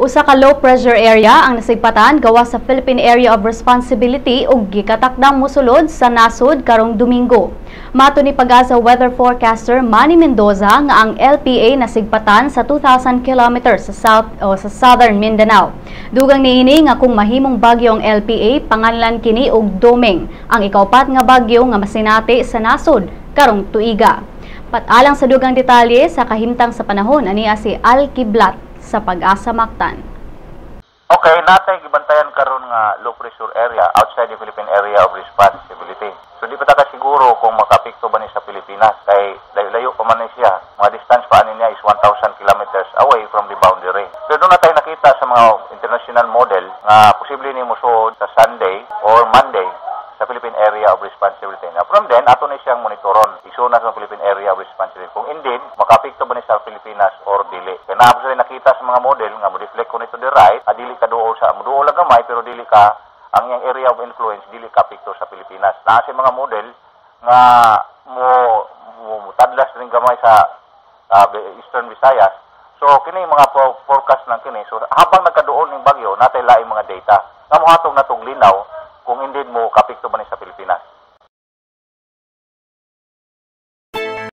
Usa ka low pressure area ang nasigpatan gawas sa Philippine Area of Responsibility ug gikatakdang mosulod sa nasod karong Domingo. Mato ni PAGASA weather forecaster Manny Mendoza nga ang LPA nasigpatan sa 2,000 kilometers sa south o sa southern Mindanao. Dugang niini nga kung mahimong bagyo ang LPA, panganlan kini og Doming, ang ikaupat nga bagyo nga masinati sa nasod karong tuiga. Pat-alang sa dugang detalye sa kahimtang sa panahon, ania si Al Kiblat sa PAGASA Mactan. Okay, naa tay gibantayan karon nga low pressure area outside the Philippine Area of Responsibility. So di pa ta siguro kung makapikto ba ni sa Pilipinas kay layo-layo pa man ni siya. Mga distance pa ani niya is 1,000 kilometers away from the boundary. Pero doon na tayo nakita sa mga international model nga posible ni mosuod sa Sunday or Monday sa Philippine Area of Responsibility. Now, from then, ato ni siyang monitoron. Isuna sa Philippine Area of Responsibility. Kung indeed, makapikto ba ni sa Pilipinas or dili. Kaya naa sila nakita sa mga model nga mo-deflect ko nito the right, dili ka duol sa, muduol lang gamay, pero dili ka, ang iyang area of influence, dili ka apekto sa Pilipinas. Naa sa mga model nga mo tadlas rin gamay sa Eastern Visayas. So kini mga forecast lang kini. So habang nagkaduol ning bagyo, naa tay laing mga data nga mohatog natong linaw kung indeed mo kapikto ba ni sa Pilipinas.